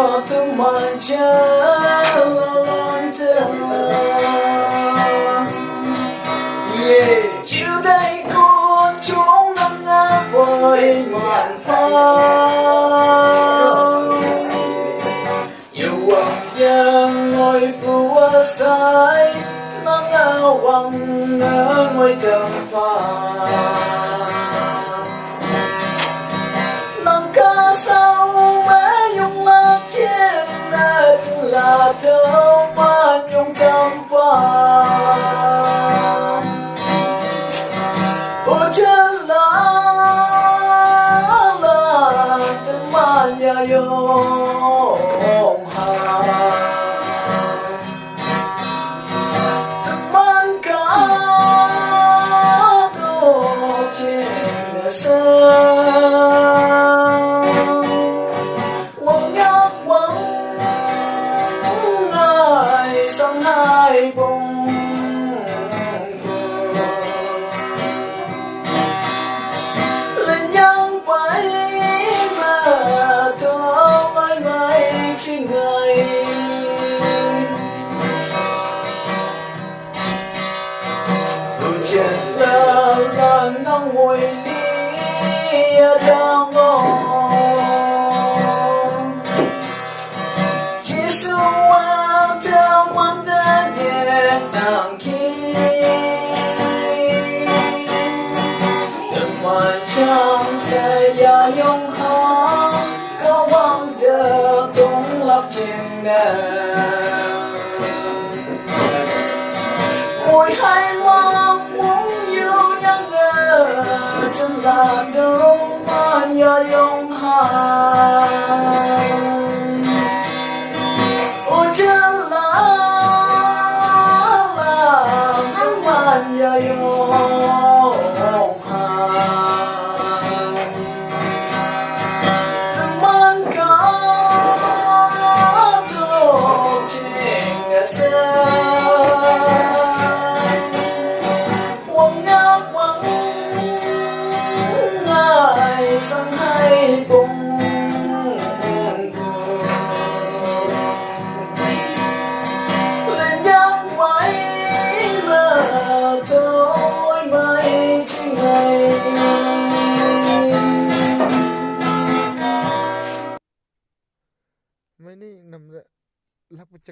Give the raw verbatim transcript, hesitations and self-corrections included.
Teman jalan telah. Ye, chiu dai kun chung nang na poi man pa. Ye wang yang ngoi pu asai nang na wang na ngoi tang pa. Nang ka sau ma yung la chien na la tau man yung tam pa. O chien la la teman ya yung ha. Teman ka to ching sa. Wang yak wang ngai sang hai bong. Lenyang pai ma to mai mai chingai. Chen la la nang woi ni ya dang long. Jesu wa ta man ta ye nang ki. Teman chang sa ya yong ha. Ka wang de dong lak jing ne. Oi hai wang wong yu yang ne. Chen la dong man ya yong ha. Oi chen la la dong man ya yong ha. Teman ka to ching sa. Wang ngap wang ngai sang hai bong. Lenyang wai la toi mai chingai. Mai ni nam lak pachang.